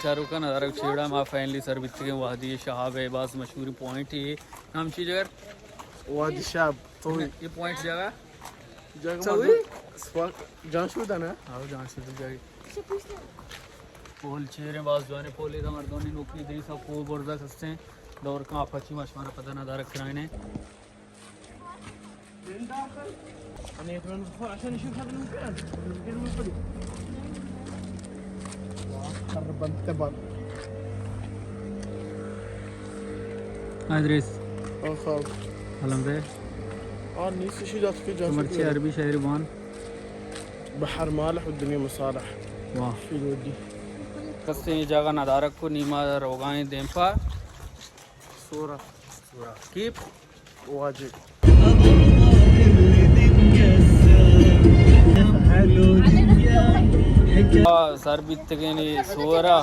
چاروکاں، نظارگ چیڑا ما فائنلی سر بیتگیں وادی شہاب ءِ باز مشہوریں پوائنٹ اے۔ نام چی جگر؟ وادی شہاب۔ تو یہ پوائنٹ جگہ؟ جگہ چوئی؟ مطلب، سپا-، جان شودہ نا؟ ہاں، جان شودہ جگہ۔ پول چیریں، باز جوانیں پول ادا مردمانی نوکی دری سا کو برزا کستیں۔ دور کاں پچی ما شمارا پدا نظارگ کرائنے۔ ادریس۔ آخر۔ الحمد۔ آ نیست شی دات کہ تو جان مرچی شکر۔ عربی شاعری بوان۔ بحر مالح والدنيا مصالح۔ واہ۔ شی ودی۔ کستیں اے جاگہ ندارگ کو، نی ما روگائیں دیم پا۔ سورا۔ سورا۔ کیپ؟ واجب۔ آ، سر بیتگیں سورا۔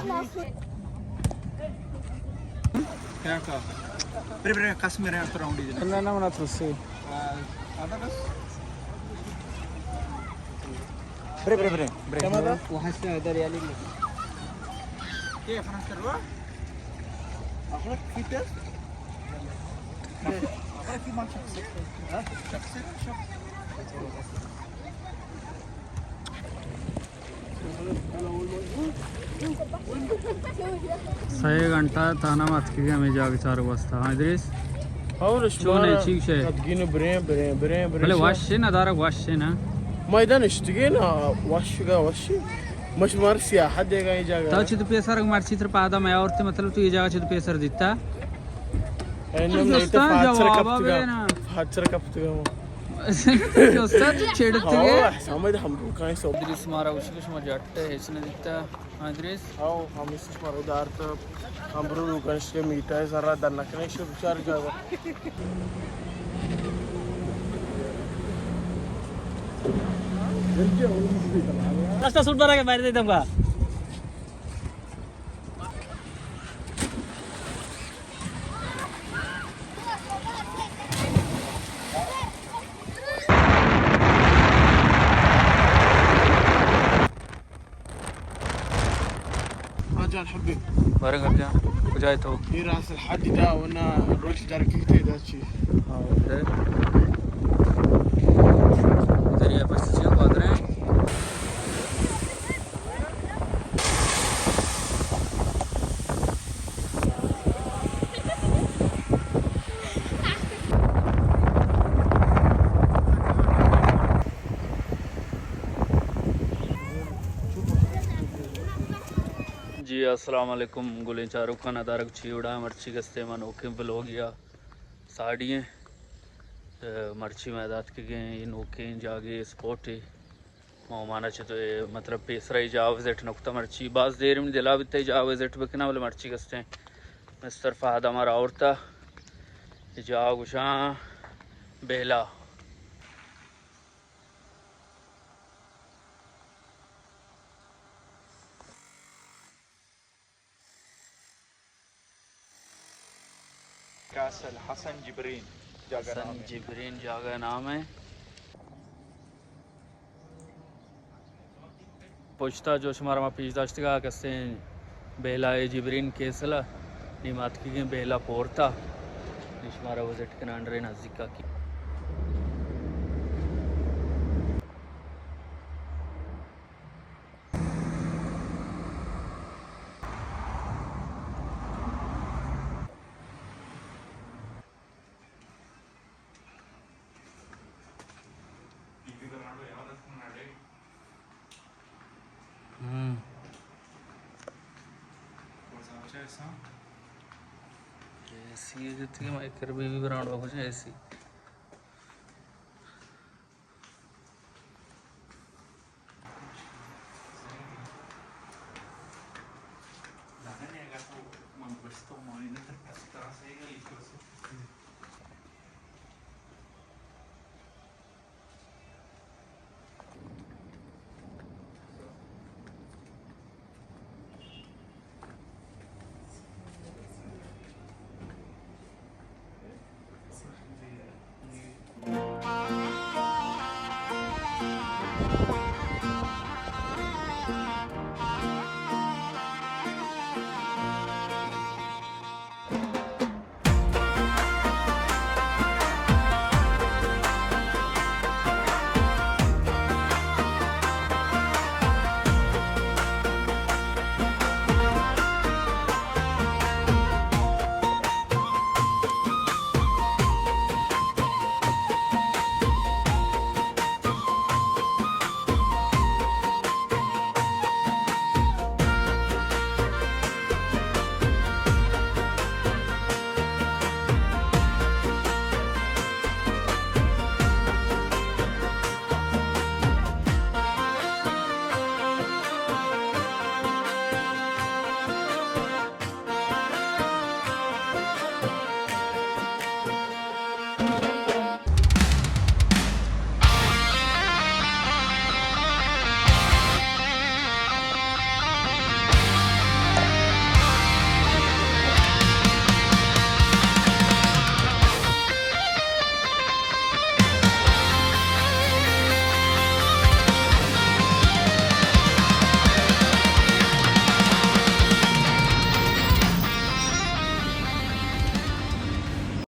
کیا کا؟ برے، برے، کس میرے ہاتھ راؤنڈ ہی دینا۔ نہ، نہ، منا ترسی۔ آ، آدھا کس؟ برے، برے، برے، برے۔ کیا مادا؟ وہاں سے ادھر یالی۔ یہ اپنا کروا؟ اپنا فیٹر؟ اپنا کی مان شخص؟ ہاں؟ شخص، شخص۔ سئے گھنٹہ تانا ما اتکگیں ہمے جاگہ چارگ واسطہ۔ ہاں ادریس؟ اور چون ہے، شمارا چیک ہے؟ قدگین بریں، بریں، بریں، بریں بلے شما۔ وش ہے نا، دارگ وش ہے نا۔ میدان اشتگے نا، وش گا وش۔ مش مار سیاحت دے گا یہ جاگہ۔ تا چت پیسر مرچی تر پادا میں اور تے مطلب تو یہ جاگہ چت پیسر دیتا۔ اے نم تو نہیں تو دوستاں پاتر جواب کپتگا۔ بے نا۔ پاتر کپتگا۔ استاد تو چھڑتگے۔ ہاں، سمجھ ہم روکائیں سو۔ ادریس مارا وش کہ شما جٹ ہے، اس نے دیتا۔ ہاں ادریس۔ ہاں، ہم اس مارا دار تو ہم برو روکائیں اس کے میٹھا ہے، ذرا دن نکنے شو بچار جاگا۔ راستہ سوٹ بنا کے مار دے دوں گا۔ آ جان حبیب۔ بارے گھر جان، کجائے تو؟ یہ راس الحج دا ونا روچ در کیتے دا چی۔ ہاں، ادھر۔ ادھر یہ بس چیز بات رہے ہیں۔ جی السلام علیکم گلیں چاروکاں، ندارگ چی وڑا، مرچی گستے ما نوکیں بلوگ یا ساڑی ہیں۔ تو مرچی ما دات کے گئے یہ نوکیں جاگے اسپاٹ ہے۔ ما اومانا چہ تو، مطلب، پیسرا ای جاہ وزٹ نکتا، مرچی باز دیر من دلا بیتا ای جاہ وزٹ بکنا، بلے مرچی گستیں مستر فہد ہمارا آورتا ای جاہ گوشاں بیلا۔ کاسل حسن جبرین جاگہ حسن نام ہے۔ جبرین جاگہ نام ہے۔ پشتا جو شمارا ما پیش داشتگا کسیں بیلا ہے جبرین کیسل، نی ما اتکگیں بیلا پورتا، نی شمارا وزٹ کنان رہے نزدیکا کی۔ ہم۔ اے سی ہے جتی کہ مائیکل بی بی برانڈ ہو جائے اے سی۔